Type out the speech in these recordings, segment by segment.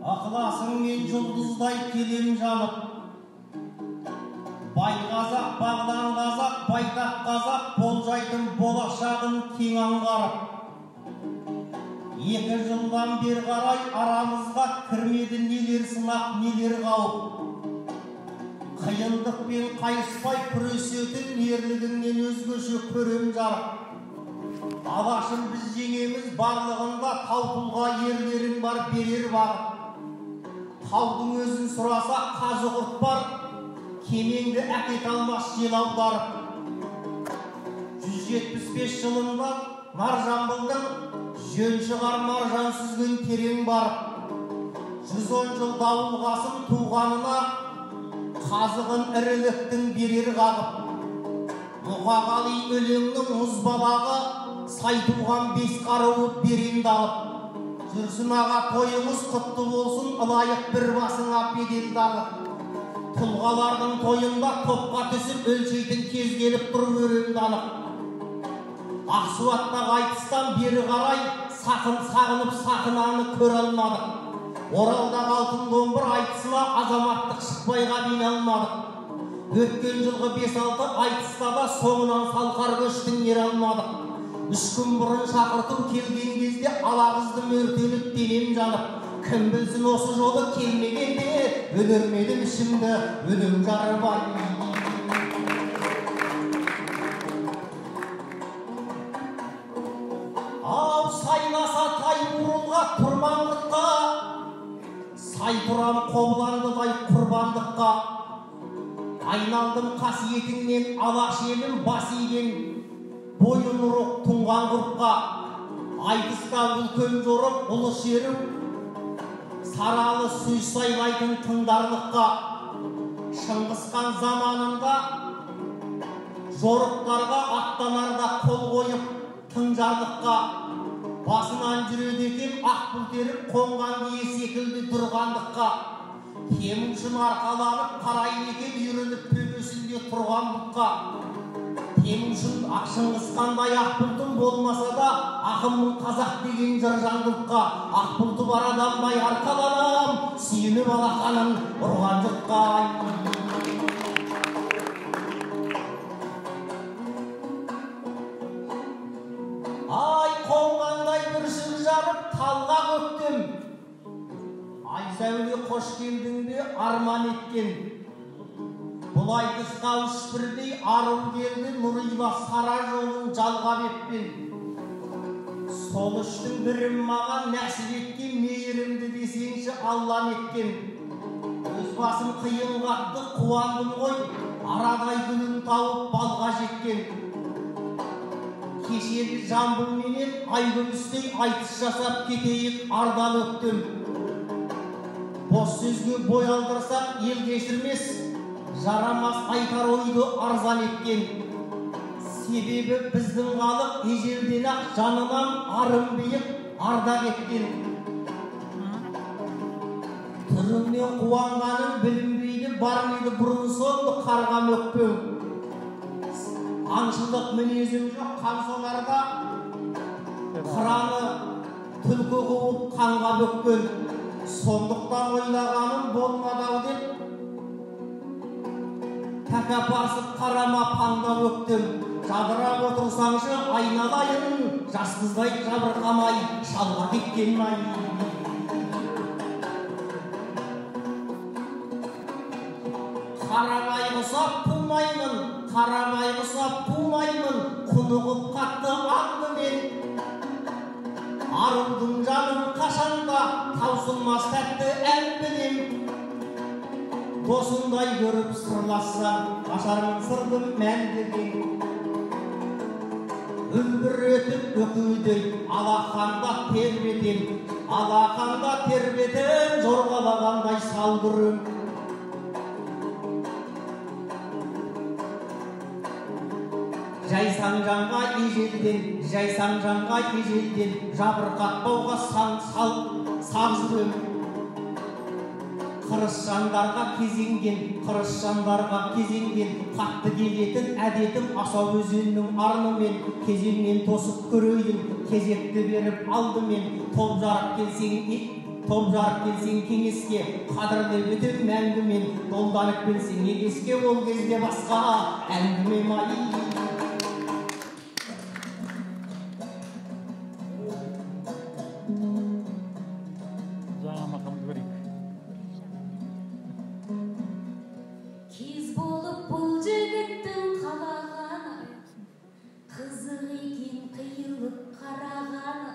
Ықыласыңмен жұлдыздай келем жанып. Бай қазақ, бағлан қазақ, байтақ қазақ, болжайтын болашағын кең аңғарып. 2 жылдан бері қарай арамызға кірмеді нелер сынақ, нелер қауіп. Қиындықпен қайыспай күресетін ерлігіңнен өзгеше көрем жарық. Алашым біз жеңеміз барлығында тау тұлға ерлерің бар берер бағыт. Таудың өзін сұраса қазы құрт бар, кемеңді әкете алмас жел аударып. 175 жылында Наржамбылдың жөн шығар маржан сүзген терең барып. 110 жыл дауылғасын туғанына қазығын іріліктің берер қағып. Мұқағали өлеңнің мұз балағы сай туған бес қаруы беренді алып. Жүрсін аға тойыңыз құтты болсын, ылайық бір басыңа беделді алып. Тұлғалардың тойында топқа түсіп өлшейтін кез келіп тұр өрімді анық. Ақсуаттағы айтыстан бері қарай сағынып сахнаны көре алмадық. Оралдағы алтын домбыр айтысына азаматтық шықпайға бейне алмадық. Өткен жылғы 5-6 айтыста да соңынан салқар көштің ере алмадық. 3 күн бұрын шақырту келген кезде алағыздым өртеніп денем жанып. Кім білсін осы жолы келмегенде өлермедім ішімді өлең жарып ай. Ау сайласа Таймурулға тұрмаңдыққа, сай тұрам Қобыландыдай құрбандыққа. Айналдым қасиетіңнен алаш елім бас иген бойын ұрық тұнған құртқа. Айтыста үлкен жорық ұлы шерім саралы сөз сайлайтын тыңдарлыққа. Шыңғысхан заманында жорықтарға аттанарда қол қойып тыңжарлыққа. Басынан жүреді екен ақ бұлт еріп қонған бие секілді тұрғандыққа. Темушін арқаланып қарайды екен үйреніп төбесінде тұрған бұлтқа. Темушін Шыңғысхандай ақ бұлтым болмаса да ақынмын қазақ деген жыр жандылыққа. Ақ бұлты бар адамдай арқаланам, сүйініп алақанын ұрған жұртқа. Ай қонғандай бүршік жарып талға көктем, ай сәуле қош келдің бе арман еткен. Бұл айтысқа үш бірдей ару келді Нұрила сара жолын жалғап еппен. Сол үштің бірін маған нәсіп еткен, мейірімді десеңші Аллам еткен. Өз басым қиын қатты қуандым ғой, арадай гүлін тауып балға жеткен. Кешегі Жамбыл менен Айгүмістей айтыс жасап кетейік ардан өктем. Бос сөзге бой алдырсақ ел кешірмес, жарамас айтар ойды арзан еткен. Себебі біздің халық ежелден-ақ жанынан арын биік ардақ еткен. Түріңнен қуанғаның білінбейді, бар ма еді бұрын соңды қарғам өкпең. Аңшылық мінезім жоқ қансонарда, қыраны түлкі қуып қанға бөккен. Сондықтан ойлағаным болмады-ау деп тәкаппарсып қарама паңдап өктім. Жадырап отырсаңшы айналайын, жас қыздай жабырқамай шалға кеткен ай. Қарамай құсап қумаймын, қарамай құсап қумаймын, құнығып қатты аңдымен. Арудың жанын қашанда таусылмас тәтті ән білем. Досындай көріп сырласса, ашармын сырдым мәндіген. Үлбір өтіп өкудей алақанда тербетем, алақанда тербетем, жорғалағандай салбырым. Жайсаң жанға ежелден, жайсаң жанға ежелден, жабырқатпауға сақ жүрем. Қырыс жандарға кезенген, қырыс жандарға кезенген, қатты келетін әдетім асау өзеннің арнымен, кезеңнен тосып көрейін, кезекті беріп алдымен, топ жарып келсең Топ жарып келсең кеңеске, қадірлеп өтем мәңгі мен. Долданып келсең егеске, ол кезде басқа әңгімем ай. Жаңа мақамды көрейік. Кез болып бұл жігіттің қалағаны, қызық екен қиылып қарағаны.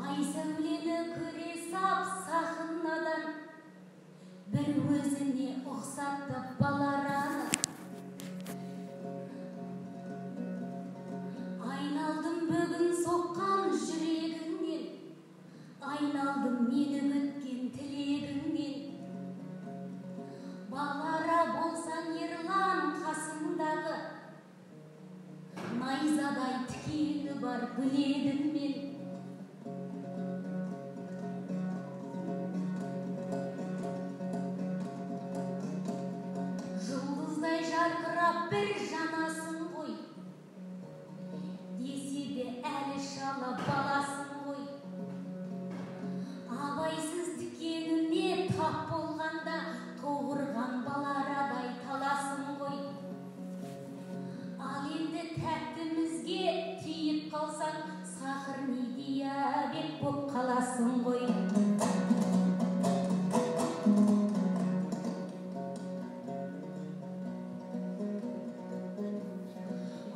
Ай сәулені көре сап сахнадан, бір өзіне ұқсатып балараны. Айналдым бүгін соққан жүрегіңнен, айналдым мені күткен тілегіңнен. Балара болсаң Ерлан қасындағы, найзадай тікені бар гүл едім мен. Жұлдыздай жарқырап бір жанасың ғой, десе де әлі шала баласың ғой. Абайсыз тікеніне тап болғанда, тоғырған баларадай таласың ғой. Ал енді тәттімізге тиіп қалсаң, сахарный диабет боп қаласың ғой.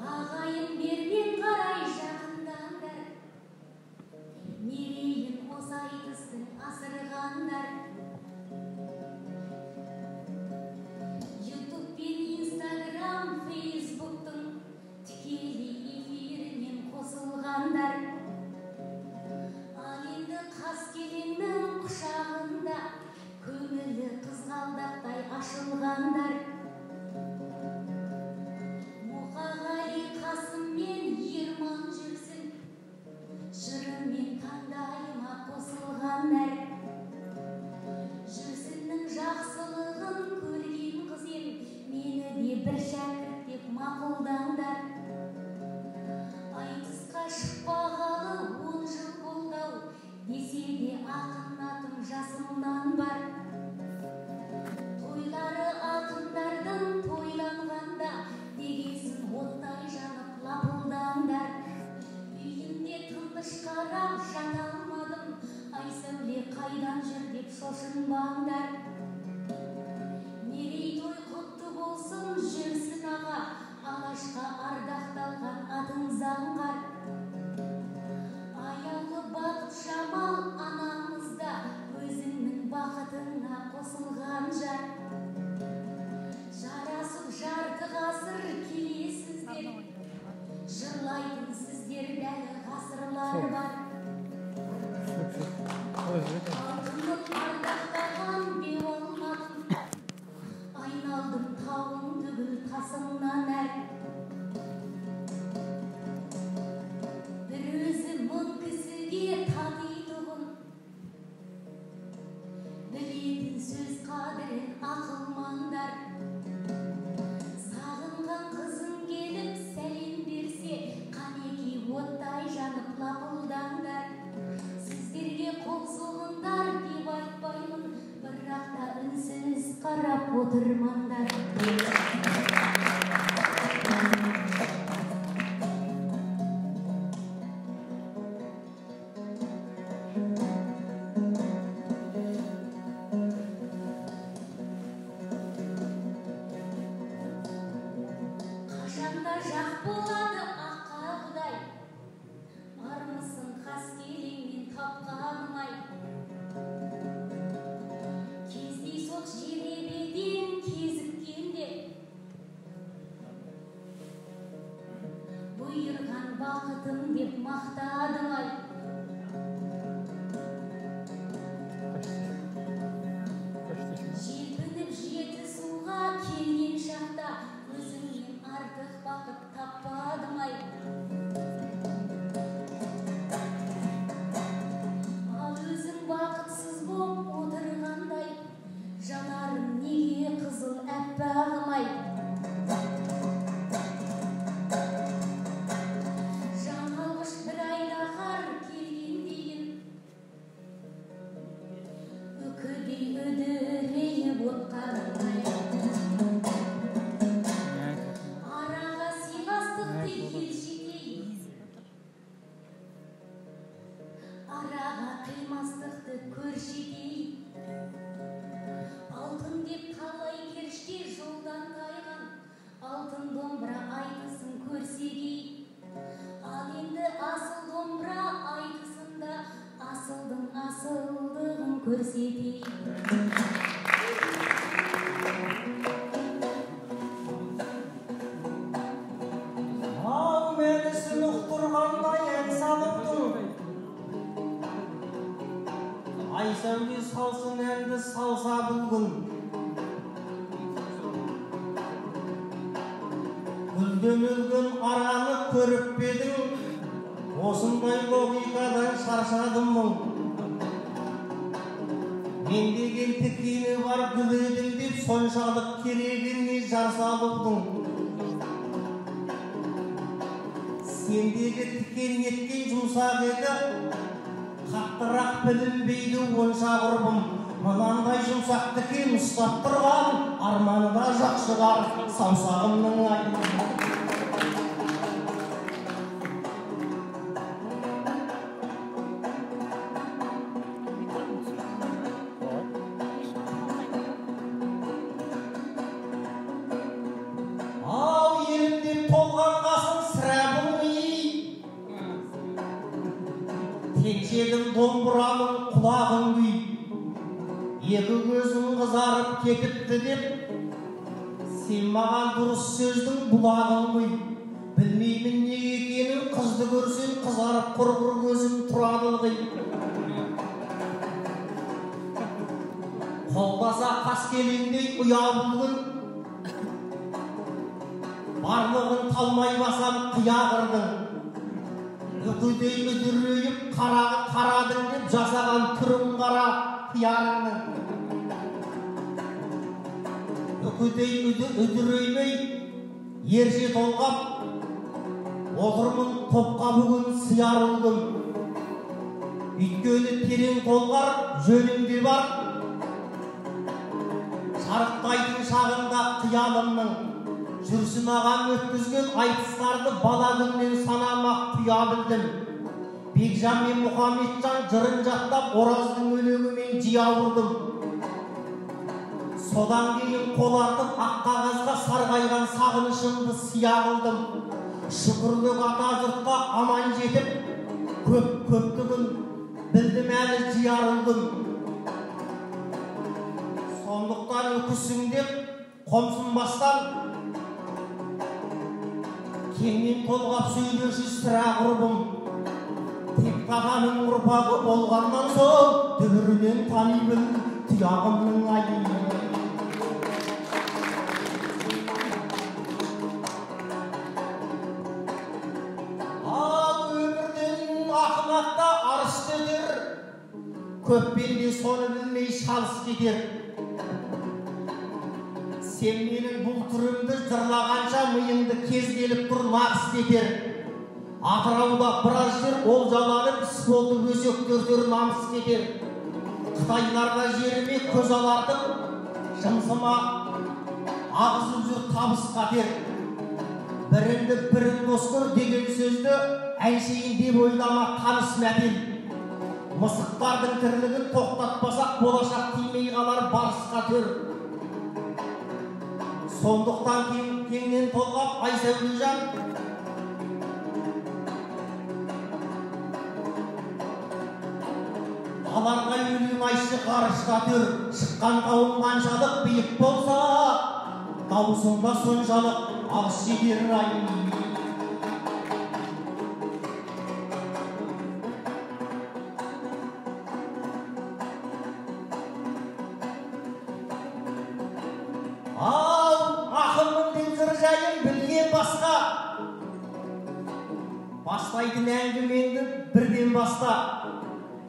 Ағайын бермен қарай жақындаңдар, мерейін осы айтыстың асырғандар. Ютуб пен Инстаграм, Фейсбуктың тікелей эфирінен қосылғандар. Ал енді Қаскелеңнің құшағында көңілі қызғалдақтай ашылғандар. Мұқағали Қасым мен Ерман жүрсін, жырымен таңдайыма қосылғандар. Жүрсіннің жақсылығын көрген қыз ем, мені де бір шәкірт деп мақұлдаңдар. Айтысқа шықпағалы 10 жыл болды-ау, десе де ақын атым жасымнан бар. Тойлары ақындардың тойланғанда, дегесін оттай жанып лапылдаңдар. Үйімде тыныш қарап жата алмадым, Айсәуле қайдан жүр деп шошынбаңдар. Мерейтой құтты болсын, жүрсін аға, алашқа ардақталған атың заңғар. Аяулы бақыт Жамал анамыз да өзіңнің бақытыңа қосылған жар. Жарасып жарты ғасыр келесіздер, жырлайтын сіздер әлі ғасырлар бар. Алтыным ардақтаған беу алмадым, айналдым тауың түгіл тасыңнан әр. Бір өзі мың кісіге татитұғын, білетін сөз қадірін ақылмандар. Сағынған қызың келіп сәлем берсе, қанекей оттай жанып лапылдаңдар. Сіздерге қол соғыңдар деп айтпаймын, бірақ та үнсіз қарап отырмаңдар. Қашанда жақ болады аққа құдай, армысың Қаскелеңнен тапқаным ай. Кездейсоқ жеребеден кезіккенде, бұйырған бақытым деп мақтадым ай. Желпініп жеті суға келген шақта, өзіңнен артық бақыт таппадым ай. Ал өзің бақытсыз боп отырғандай, жанарың неге қызыл әппағым ай. Жан алғыш бір айда Үдірейіп отқанын. Араға сыйластықты елшідей, араға қимастықты көршідей. Алтын деп қалай періште жолдан тайған, алтын домбыра айтысын көрсегей. Ал енді асыл домбыра айтысында асылдың асылдығын көрсетейін. Ал мәнісін ұқтырғандай ән салыптың. Айсәуле салсын әнді салса бұл күн. Гүлден өлген араны көріп пе едің? Осындай логикадан шаршадым мың. Мен деген тікені бар гүл едім деп соншалық керегіне жар салудың. Сендегі тікен неткен жұмсақ еді, қаттырақ білінбейді онша құрбым. Мынандай жұмсақ тікен ұстап тұрған арманы да жоқ шығар саусағымның ай. Ау елім деп толғанғасын сірә бұл ми. Теңшедім домбыраның құлағын күй. Екі көзің қызарып кетіпті деп, сен маған дұрыс сөздің бұлағын құй. Білмеймін не екенін, қызды көрсем қызарып құрғыр көзім тұрады ылғи. Қолдаса қаскелеңдей ұя бұл күн, барлығын талмай басам қия қырдың. Үкідей үдірейіп қарадың деп жасаған түрің қара қиярыңның. Үкідей үдіреймей ерше толғап, отырмын топқа бүгін сыяр ұлдым. Өйткені терең толғар жөнімде бар, шарықтайтын шағында қиялымның. Жүрсін ағам өткізген айтыстарды бала күннен санамақ құя білдім. Бекжан мен Мұхамеджан жырын жаттап, Ораздың өлеңімен жиі ауырдым. Содан кейін қол артып ақ қағазға сарғайған сағынышымды сия қылдым. Шүкірлік ата жұртқа аман жетіп, көп көптігін білдім әлі жиярылдым. Сондықтан үкісің деп қомсынбастан кеңнен толғап сөйлеуші сірә құрбым. Тек тағаның ұрпағы болғаннан соң дүбірінен тани біл тұяғымның айы. Ал өмірден ақымақта арыс өтер, көп пенде соны білмей шалыс кетер. Сен менің бұл түрімді жырлағанша миыңды кез келіп тұр нағыз кетер. Атырауда біраз жер олжаланып, іс болды өсек төртер намыс кетер. Қытайларға жеріме көз алартып, жымсыма ағызып жүр табыс қатер. Біріңді бірің дос көр деген сөзді әншейін деп ойлама таныс мәтел. Мысықтардың тірлігін тоқтатпасақ болашақ тимей қалар барысқа төр. Сондықтан кеңнен толғап Айсәулежан аларға өлең айтшы ғарышта төр. Шыққан қауым қаншалық биік болса, дауысың да соншалық алыс жетер ай. Ал ақынмын деп жыр жайын білген басқа, бастайтын әңгімеңді бірден баста.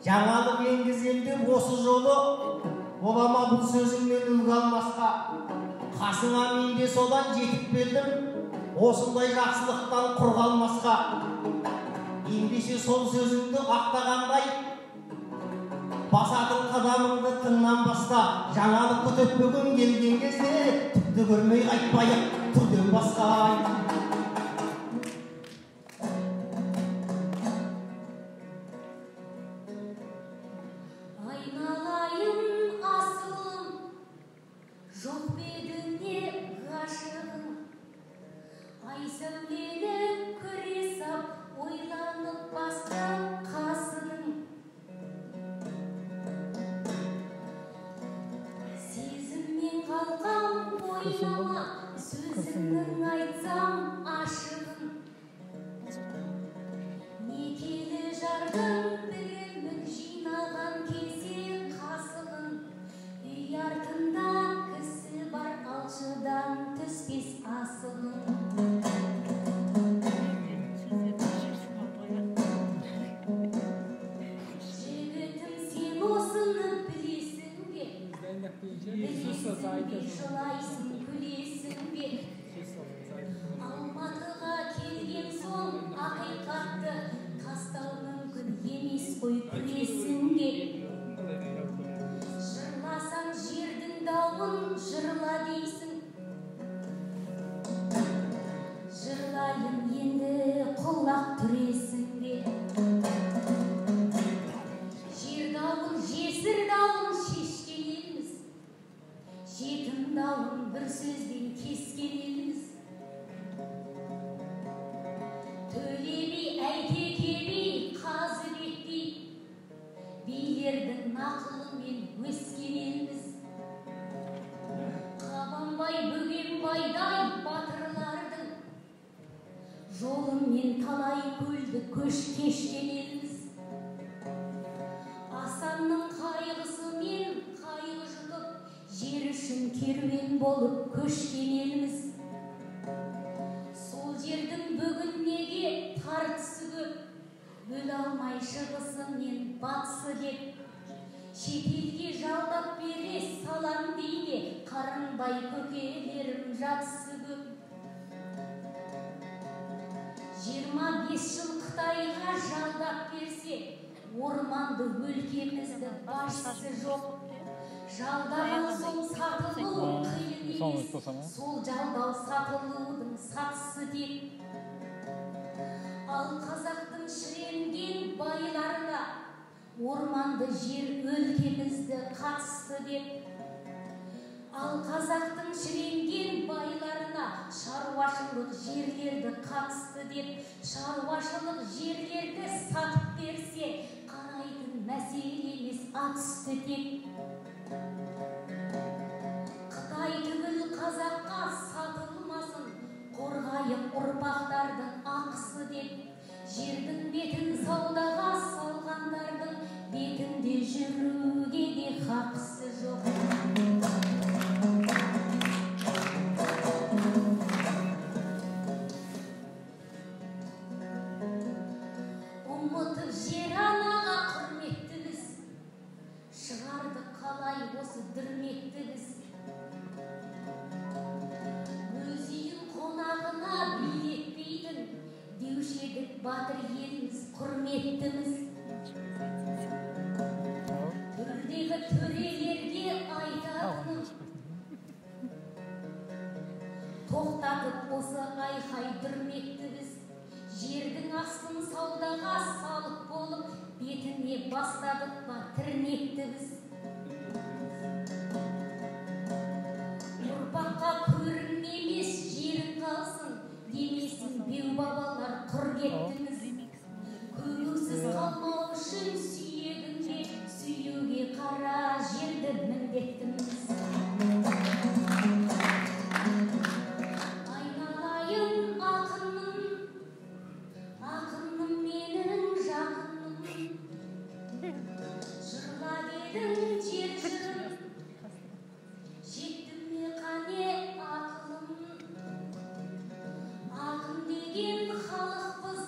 Жаңалық енгізем деп осы жолы бола ма бұл сөзіңнен үлгі алмасқа. Қасыңа мен де содан жетіп келдім, осындай жақсылықтан құр қалмасқа. Ендеше сол сөзіңді ақтағандай басатын қадам таңғамыңды тыңнан баста, жаңалық күтіп бүгін келген кезде, түкті көрмей қайтпайық түрден басқа. Айналайын асылым, жоқ бедіңе ғашығым, ай сәулені көре сап, ойланып басты қасының. Сезіммен қалқам ойлама, сөзімнің айтсам ашығын. Некелі жардың бірімін жинаған кесе қасығын. Үй артында кісі бар, алшыдан түспес асығын. Жігітім, сен осыны білесің бе? Білесің бе, жылайсың, күлесің бе? Алматыға келген соң ақиқатты тастау мүмкін емес қой, күлесің бе? Жырласаң жердің дауын жырла дейсің, жырлайын енді құлақ түресің бе? Жер дауын, жесір дауын шешкен елміз, жетім дауын бір сөзбен кескен елміз. Төле би, Әйтеке би, Қазыбек би, билердің нақылымен өскен елміз. Қабанбай, Бөгенбайдай батырлардың жолымен талай көлді көш кешкен елміз. Асанның қайғысымен қайғы жұтып, жер үшін керуен болып көшкен елміз. Сол жердің бүгін неге тартысы көп, бөле алмай шығысы мен батысы деп. Шетелге жалдап бере салам дей ме, Қарынбай көкелерім жатысы көп. 25 жыл Қытайға жалдап берсе, орманды өлкемізді басшысы жоқ. Жалдаған соң сатылу қиын емес, сол жалдау сатылудың сатысы тек. Ал қазақтың шіренген байларына орманды жер өлкемізді қатысты деп. Ал қазақтың шіренген байларына шаруашылық жерлерді қатысты деп, шаруашылық жерлерді сатып берсе, қарайтын мәселе емес ат үсті тек. Қытай түгіл қазаққа сатылмасын, қорғайық ұрпақтардың ақысы деп. Жердің бетін саудаға салғандардың бетінде жүруге де хақысы жоқ. Ұмытып жер анаға құрметті біз, шығардық қалай осы дүрмекті біз. Өз үйін қонағына билетпейтін, деуші едік батыр елміз, құрметтіміз. Төрдегі төрелерге айтатыным, тоқтатып осы айқай дүрмекті біз. Жердің астын саудаға салып болып, бетіне бастадық па тірнекті біз. Ұрпаққа көрің емес жерің қалсын, демесін беу бабалар құр кеттіңіз. Көңілсіз қалмау үшін сүйегіңде сүюге қара жерді міндеттіміз. Айналайын ақыным, ақыным менің жақыным, жырла дедің жер жырын, жетті ме қане ақылым? Ақын деген халықпыз,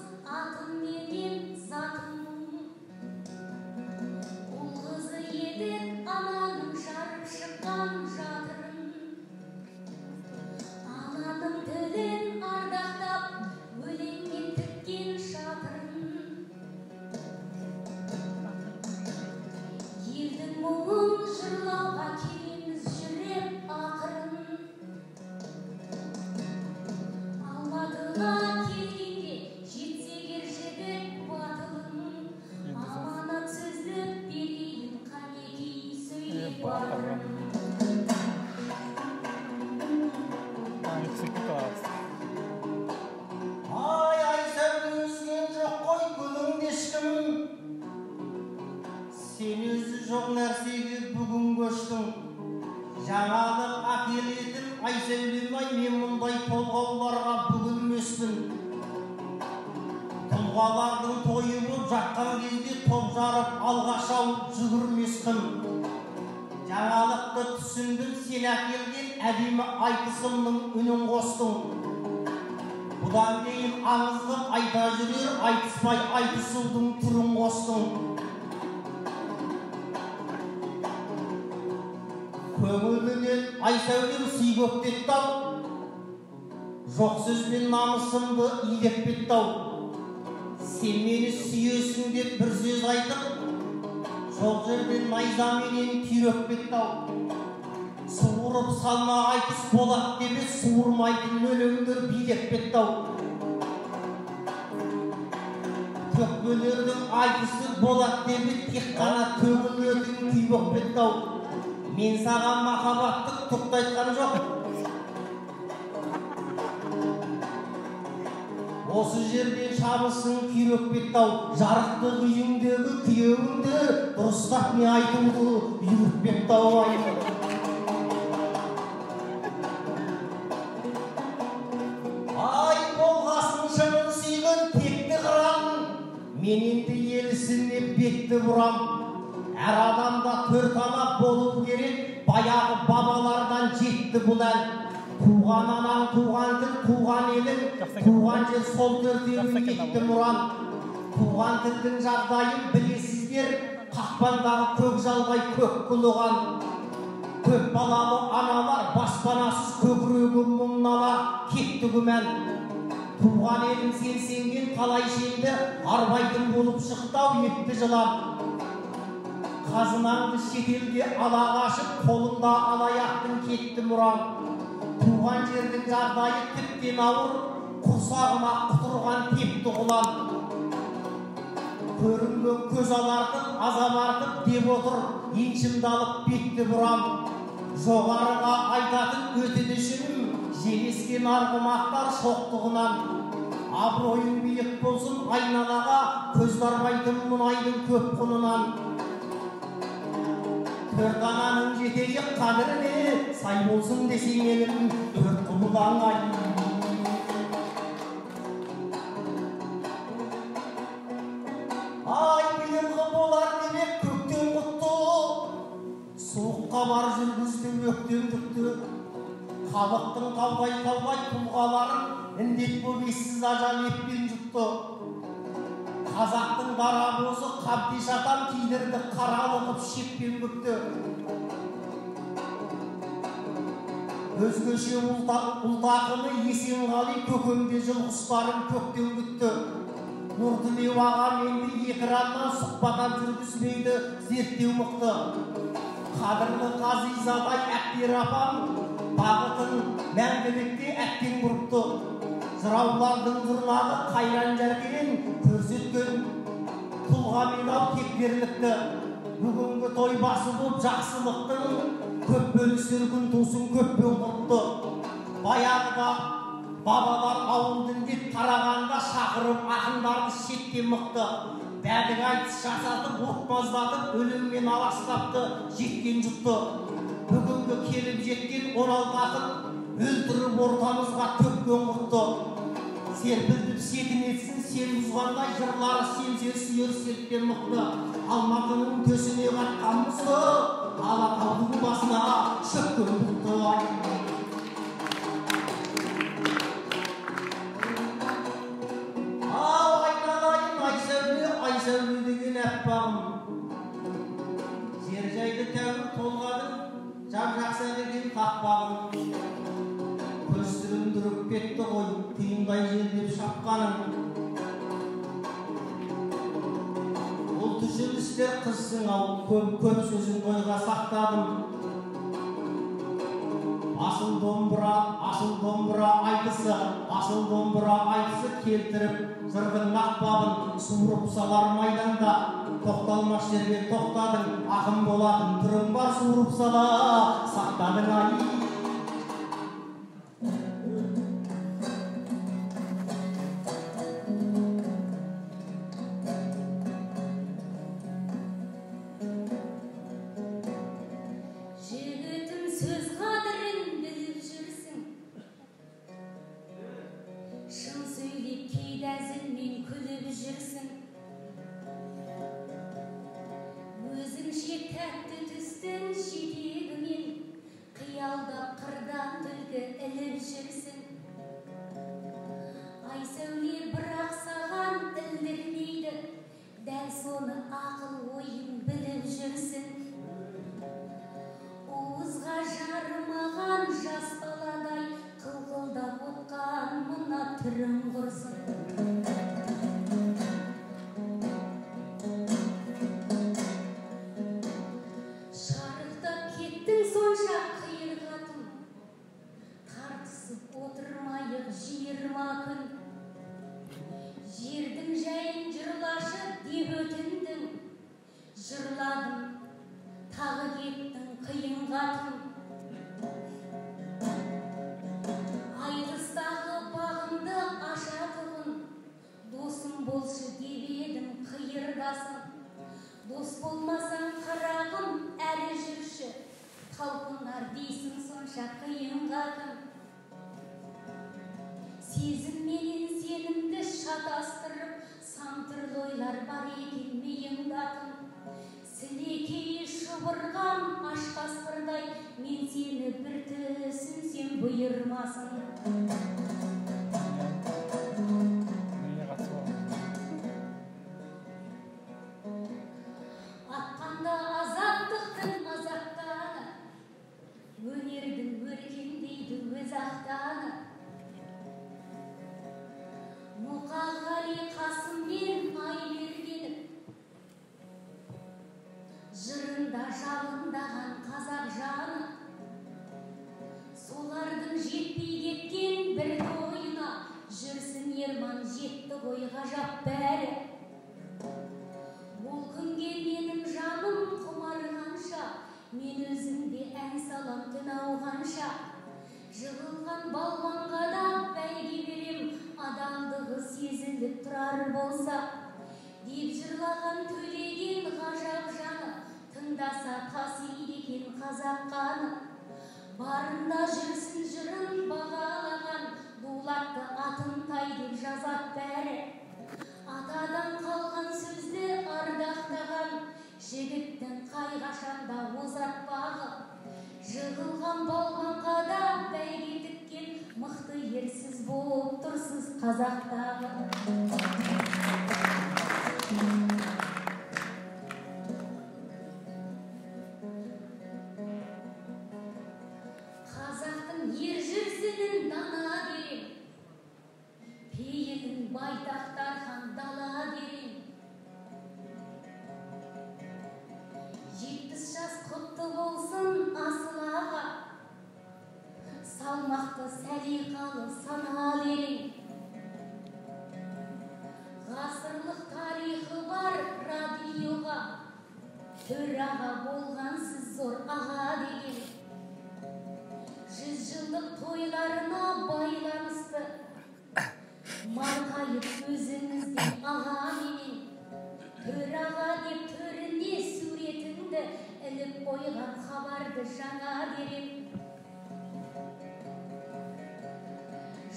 Жоқ нәрсеге бүгін көштің. Жаңалық әкелетін Айсәулем-ай, мен мұндай толғауларға бүгілмеспін. Тұлғалардың тойы боп жатқан кезде топ жарып алға шауып жүгірмес кім. Жаңалықты түсіндім, сен әкелген әдемі айтысымның үнін қостың. Бұдан кейін аңызды айта жүрер айтыспай айтысудың түрін қостың. Көңілінен Айсәулем сый көктетті-ау, жоқ сөзбен намысымды илеп кетті-ау. Сен мені сүйесің деп бір сөз айтып, жоқ жерден найзаменен түйреп кетті-ау. Суырып салма айтыс болады деп суырмайтын өлеңдер билеп кетті-ау. Төкпелердің айтысы болады деп тек қана төгілетін күй боп кетті-ау. Мен саған махаббаттық түкті айтқан жоқ. Осы жерден шабысың күйреп кетті-ау. Жарықтық үйіңдегі күйеуіңді дұрыстап не айтуды үйретпепті-ау. Ай, болғасын шынын сүйген текті қыран, мен енді елісіне бетті бұрам. Әр адамда төрт ана болу керек, баяғы бабалардан жетті бұл ән. Туған анаң, туған тіл, туған елің, туған жер, сол төртеуін етті мұран. Туған тілдің жағдайын білесіздер, қақпандағы көк жалғай көк құлыған. Көп балалы аналар баспанасыз көкірегі мұң нала кетті күмән. Туған елің сен сенген талай шенді арбайтын болып шықты-ау епті жылан. Қазынаңды шетелге ала қашып, қолыңда алаяқтың кетті мұраң. Туған жердің жағдайы тіптен ауыр, құрсағына құтырған тепті құлан. Көрінген көз алартып, азап артып деп отыр, еншімді алып бетті бұрам. Жоғарыға айтатын өтінішім, желескен арғымақтар шоқтығынан. Абыройың биік болсын айналаға, көз дармайтын мұнайдың көп құнынан. Төрт ананың жетейік қадіріне, сай болсын десең елім төрт құбылаң ай. Ай, биылғы болар демек көктем құтты, суыққа бар жүргізді өктемдікті. Халықтың таудай-таудай тұлғаларын індет боп ессіз ажал еппен жұтты. Қазақтың дарабозы Қабдеш атам кидірді қаралы қып шекпен бүкті. Өзгеше ұлт ақыны Есенғали көкемде жыл құстарын көктен күтті. Нұртілеу ағам енді экраннан сұхбаттан жүргізбейді зерттеу мықты. Қадірлі Ғазизадай Әптер апам бағытын мәңгілікте әттең бұрыпты. Жыраулардың жұрнағы Қайран Жәркен көрсеткен тұлғамен ау текперлікті. Бүгінгі той басы боп жақсылықтың көп бөлісер күн тусын көппен құртты. Баяғыда бабалар ауыл діндеп тарағанда шақырып ақындарды шеттен мықты. Бәдік айтыс жасатып, отмаздатып, өлеңмен аластапты жеткен жұтты. Бүгінгі келіп жеткен 16 ақын өлтіріп ортамызға төккен құртты. Серпілдіп сетінетсін сен бұзғандай жырлары семсер сүйер селткен мықты. Алматының төсіне қатқан мұзды, Алатаудың басына шөккен бұлтты. Ау, айналайын Айсәуле, Айсәуле деген әппағым. Жер жайды тәуір толғадың, жап-жақсы екен қақпағым. Көз сүріндіріп кетті ғой, тиындай желдеп шапқаның. Ұлт үшін істер қызсың ау, көп сөзін ойға сақтадым. Асыл домбыра, асыл домбыра айтысы, асыл домбыра айтысы келтіріп жырдың нақпабын суырып салар майданда. Тоқталмас жерге тоқтадың, ақын болатын түрің бар суырып сала сақтадың ай. Сезімнің жетегімен қиялдап қырдан түлкі іліп жүрсің. Ай сәуле бірақ саған ілдірмейді, дәл соны ақыл ойың біліп жүрсің. Уызға жарымаған жас баладай қылқылдап отқан мына түрің құрсын. Шарықтап кеттің сонша қиыр қатын, тартысып отырмайық 20 күн. Жердің жайын жырлашы деп өтіндің, жырладым, тағы кеттің қиын қатын. Айтыстағы бағымды ашатұғын, досым болшы деп едім қиырдасың. Дос болмасаң қарағым әрі жүрші, талпынар дейсің сонша қиын қатын. Сезімменен сенімді шатастырып, сан түрлі ойлар бар екен миыңдатын. Сілекейі шұбырған аш қасқырдай, мен сені бір түсінсем бұйырмасын. Неге қатысы бар? Атқанда азаттықтың азаптаны, өнердің өркендейді өз ақтаны. Мұқағали Қасыммен Аймергенов, жырында жалындаған қазақ жаны. Солардың жетпей кеткен бір тойына жүрсін Ерман жетті ғой ғажап бәрі. Ол күнге менің жаным құмарғанша, мен өзім де ән салам түн ауғанша. Жығылған балуанға да бәйге берем, адалдығы сезіліп тұрар болса. Деп жырлаған Төлеген ғажап жаны, тыңдаса тасиды екен қазақ қаны. Барында жүрсін жырын бағалаған, Дулатты Атымтай деп жазат бәрі. Атадан қалған сөзді ардақтаған, жігіттің қай қашанда озат бағы. Жығылған балуанға да бәйге тіккен, мықты ерсіз болып тұрсыз қазақтағы. Қазақтың ер жүрсінін дана дерем, пейілін байтақ дархан дала дерем. 70 жас құтты болсын асыл аға, салмақты сәлиқалы сана дерем. Ғасырлық тарихы бар радиоға, төраға болғансыз зор аға деген. 100 жылдық тойларына байланысты, марқайып өзіңізден аға менен. Төраға деп төріне суретіңді іліп қойған хабарды жаңа дерем.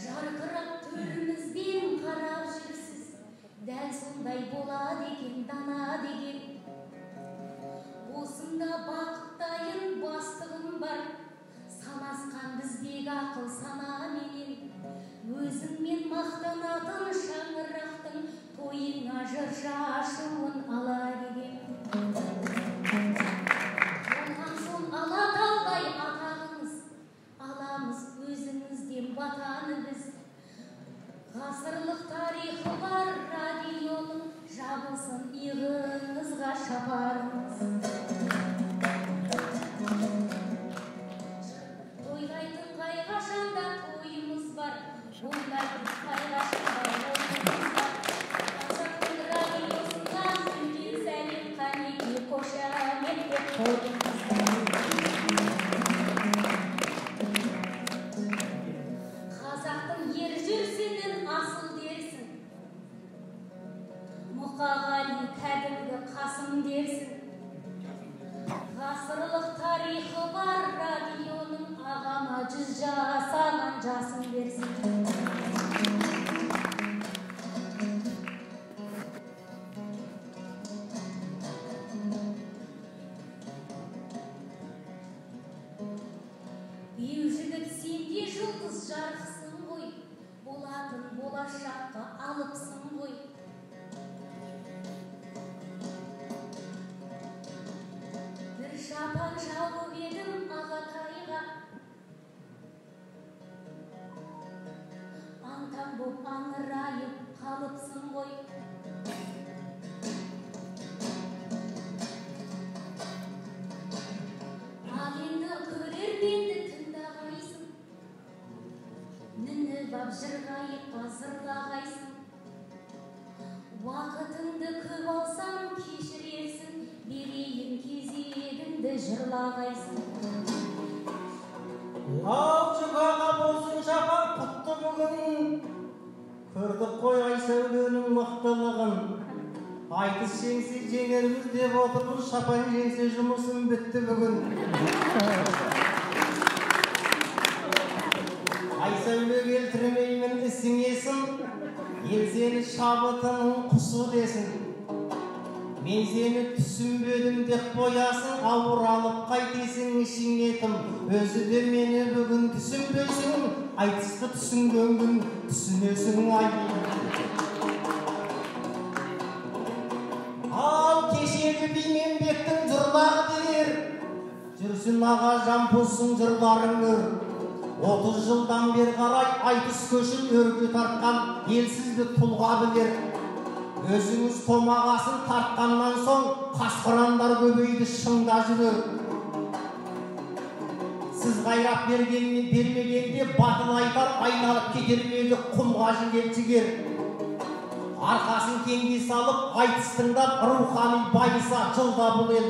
Жарқырап төрімізден қарап жүрсіз, дәл сондай болады екен дана деген. Осында бақыттайын бастығым бар, санасқан біздегі ақыл санаменен. Өзіңмен мақтанатын шаңырақтың тойыңа жыр шашуын ала келем. Болған соң Алатаудай атағыңыз, аламыз өзіңізден батаны біз. Ғасырлық тарихы бар радионың, жабылсын иығыңызға шапарыңыз. Тойлайтын қай қашанда тойымыз бар, ойлайтын қай қашанда ойымыз бар. Қазақтың радиосынан үлкен сәлем, қанеки қошемет деп қойыңыздар. Қазақтың ер жүрсінін асыл дерсің, Мұқағали кәдімгі Қасым дерсің. Ғасырлық тарихы бар радионың, ағама 100 жасаған жасын берсін. Жұлдыз жарықсың ғой, болатын болашаққа алыпсың ғой. Бір шапан жауып едім ағатайға, аң-таң боп аңырайып қалыпсың ғой. Ал енді көрерменді тыңдағайсың, мініп ап жырғайыққа зырлағайсың. Уақытыңды көп алсам кешірерсің, берейін кезегіңді жырлағайсың. Ал жұқаға болсын шапан құтты бүгін, көрдік қой Айсәуленің мықтылығын. Айтыс жеңсе жеңерміз деп отырмыз, шапан жеңсе жұмысым бітті бүгін. Айсәуле келтірмеймін ісің есім, ел сені шабытының құсы десін. Мен сені түсінбедім деп қоясың, ауыр алып қайтесің ішіңе тым. Өзі де мені бүгін түсінбейсің, айтысты түсінген күн түсінесің ай. Ал кешегі Беймембеттің жырлағы дер, жүрсін аға жампозсың жырларың өр. 30 жылдан бері қарай айтыс көшін өрге тартқан елсізді тұлға білер. Өзіңіз томағасын тартқаннан соң қасқырандар көбейді шыңда жүрер. Сіз қайрап бермегенде батыл айтар айналып кетер ме еді құмға жігер. Арқасын кеңге салып айтыс тыңдап рухани байыса жылда бұл ел.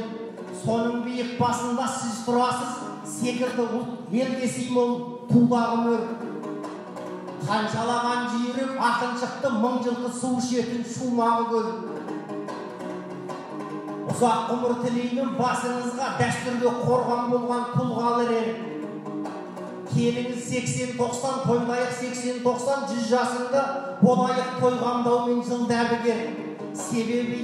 Соның биік басында сіз тұрасыз, секірді ұлт елге сыймол тудағы мөр. Қаншалаған жүйрік ақын шықты, мың жылқы су ішетін шумағы көл. Ұзақ ғұмыр тілеймін басыңызға, дәстүрге қорған болған тұлғалы ер. Келіңіз 80-90, тойлайық 80-90, 100 жасыңды болайық тойғандаумен жылда бігер. Себебі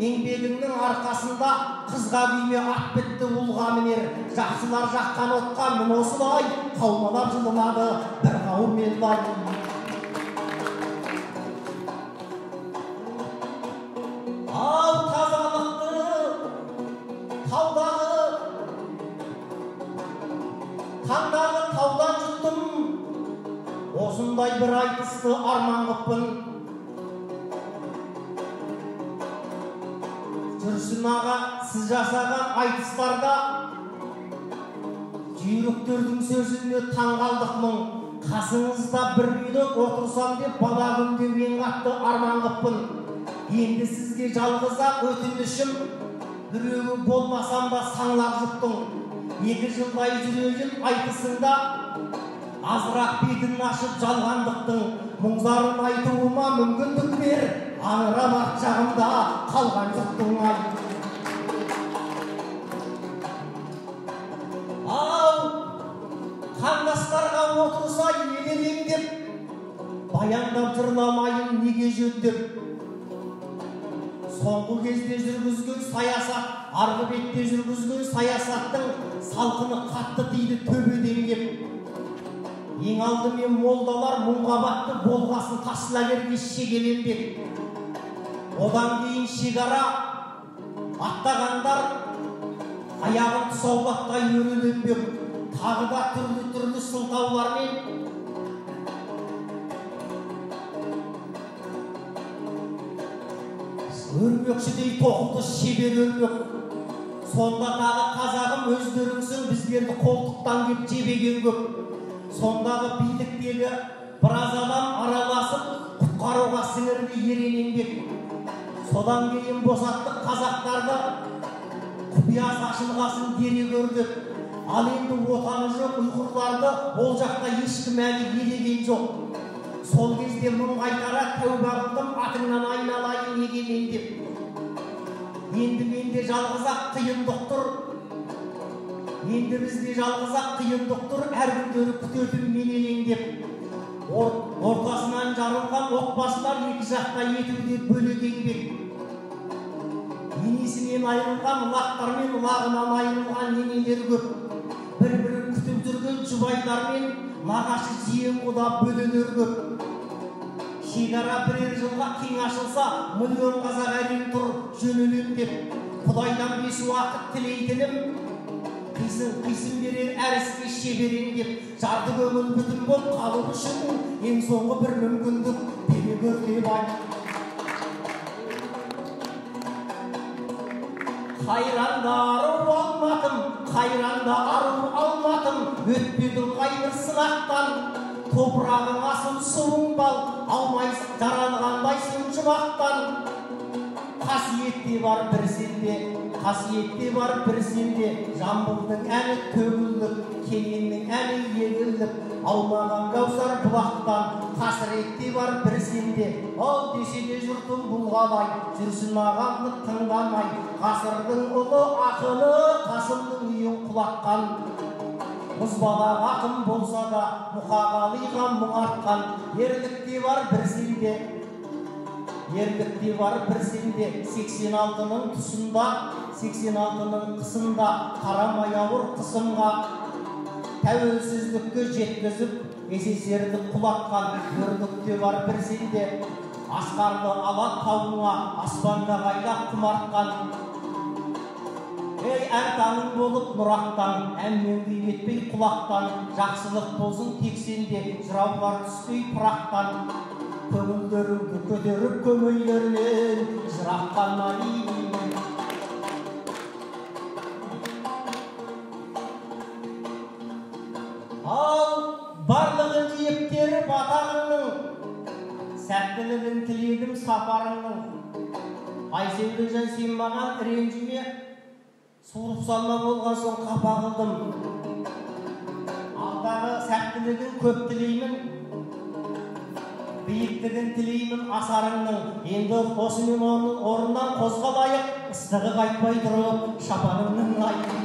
еңбегіңнің арқасында қызға күйме ат бітті ұлға мінер. Жақсылар жаққан отқа мін осылай, қаумалап жылынады бір қауым ел лай. Ал тазалықты таудағы таңдағы таудан жұттым, осындай бір айтысты арман қыппын. Жүрсін аға, сіз жасаған айтыстарда жүйріктердің сөзіне таңғалдық мың. Қасыңызда бір минут отырсам деп бала күнде мен қатты арман қыппын. Енді сізге жалғыз-ақ өтінішім, біреуі болмасам да саңлақ жұптың. 2 жылдай жүрейін айтысында азырақ бетін ашып жалғандықтың. Мұңзарын айтуыма мүмкіндік бер, аңырап арт жағымда қалған жұрттың ай. Ал қандастарға отырса ел деп, баяндап жырламайын неге жөндеп. Соңғы кезде жүргізген саясат, арғы бетте жүргізген саясаттың салқыны қатты тиді төбеден кеп. Ең алдымен молдалар мұңға батты, болғасын таслагерге шегеленбек. Одан кейін шекара аттағандар аяғын тұсаулаттай өреленбек. Тағы да түрлі-түрлі сылтаулармен өрмекшідей тоқылды шебер өрмек. Сонда тағы қазағым өздеріңсің, біздерді қолтықтан кеп жебеген көп. Сондағы биліктегі біраз адам араласып, құтқаруға сіңірді ерен еңбек. Содан кейін босаттық қазақтарды, құпиясы ашылғасын дере көрдік. Ал енді отаны жоқ ұйғырларды ол жақта ешкім әлі елеген жоқ. Сол кезде мың қайтара тәуба қылдым, атыңнан айналайын егемен деп. Енді менде жалғыз-ақ қиындық тұр. Енді бізде жалғыз-ақ қиындық тұр, әр күндері күтетін мен елеңдеп. Ортасынан жарылған отбасылар екі жақта етуде бөлек еңбек. Енесінен айырылған лақтар мен лағынан айырылған енелер көп. Бір-бірін күтіп жүрген жүрген жұбайлармен нағашы жиен құда бөленер көп. Шекара бірер жылға кең ашылса, миллион қазақ әрең тұр жөнелем деп. Құдайдан бес уақыт тілейтінім, қисын берер әр іске шеберен деп. Жарты көңіл бүтін боп қалу үшін ең соңғы бір мүмкіндік бере көр деп айт. Қайранда ару Алматым, қайранда ару Алматым, өтпедің қайбір сынақтан. Топырағың асыл, суың бал, алмай жаралғандайсың жұмақтан. Қасиет те бар бір сенде, қасиет те бар бір сенде, Жамбылдың әні төгіліп, Кененнің әні егіліп, аумаған кәусар бұлақтан. Қасірет те бар бір сенде, ал десе де жұртым бұл қалай, жүрсін ағамды тыңдамай. Ғасырдың ұлы ақыны Қасымның үйін құлатқан. Мұзбалақ ақын болса да Мұқағалиға мұңартқан. Ерлік те бар бір сенде, ерлік те бар бір сенде, 86-ның тұсында, 86-ның қысында, қарамай ауыр қысымға, тәуелсіздікке жеткізіп, СССР-ді құлатқан. Ерлік те бар бір сенде, асқарлы ала тауыңа аспанда қайда құмартқан. Ей, әр таңың болып нұрақтан, әнмен күй кетпей құлақтан, жақсылық болсын тек сенде, жыраулар түспей пырақтан. Көңілдеріңді көтеріп көмейлерінен жыраққаннан. Ал барлығын жиектері батағыңның, сәттілігін тіледім сапарыңның. Айсәулежан, сен маған ренжіме, суырып салма болған соң қапа қылдым. Алдағы сәттілігін көп тілеймін, биіктігін тілеймін асарыңның. Енді осымен орнынан қозғалайық, ыстығы қайтпай тұрып шапаныңның айы.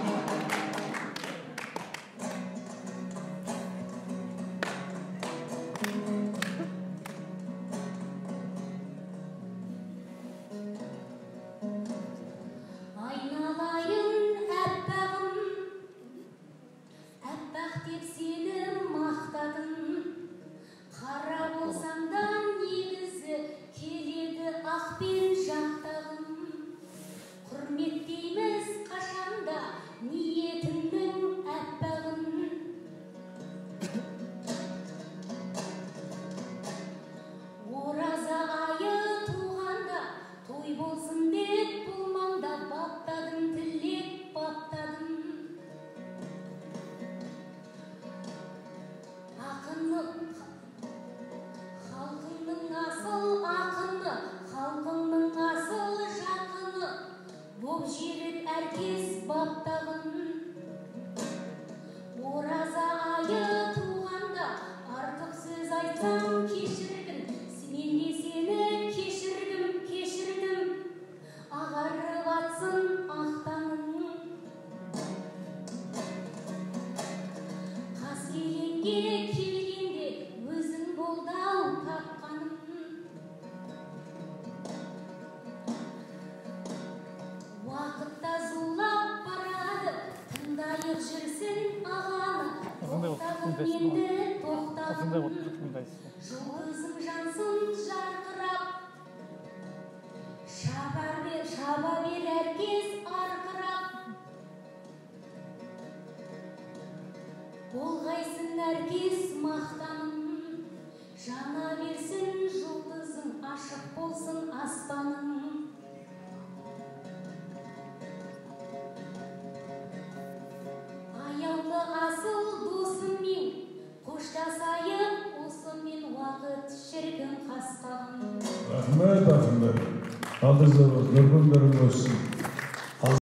Айналайын әппағым, әппақ деп сені мақтадым. Қара болсаң да негізі келеді ақпен жақтағым. Құрметтейміз қашанда ниетіңнің әппағын. Ораза айы туғанда той болсын деп бұл маңда баптадым, тілек баптадым. Ақыны, халқыңның асыл ақыны, халқыңның асыл жақыны, боп жеріп әркез баптағын. Ораза айы туғанда артық сөз айтсам кешіргін, мен де сені кешірдім, кешірдім. Ағарып атсын ақтаның. Қаскелеңге келгенде өзің болды-ау тапқаным. Уақыт та зулап барады, тыңдайық жүрсін ағаны. Осындай болып Тоқтағын тыңдайсың енді Осындай тоқтағын. болып тыңдайсың. Жұлдызың жансын жарқырап, шаба бер, шаба бер әркез арқырап. Болғайсың әркез мақтаным, жана берсін жұлдызың, ашық болсын аспаның. Аяулы асыл досыммен қоштасайық, осымен уақыт шіркін қасқағым. Рахмет, ақындар. Алдыңызда болсын, өркендерің өссін.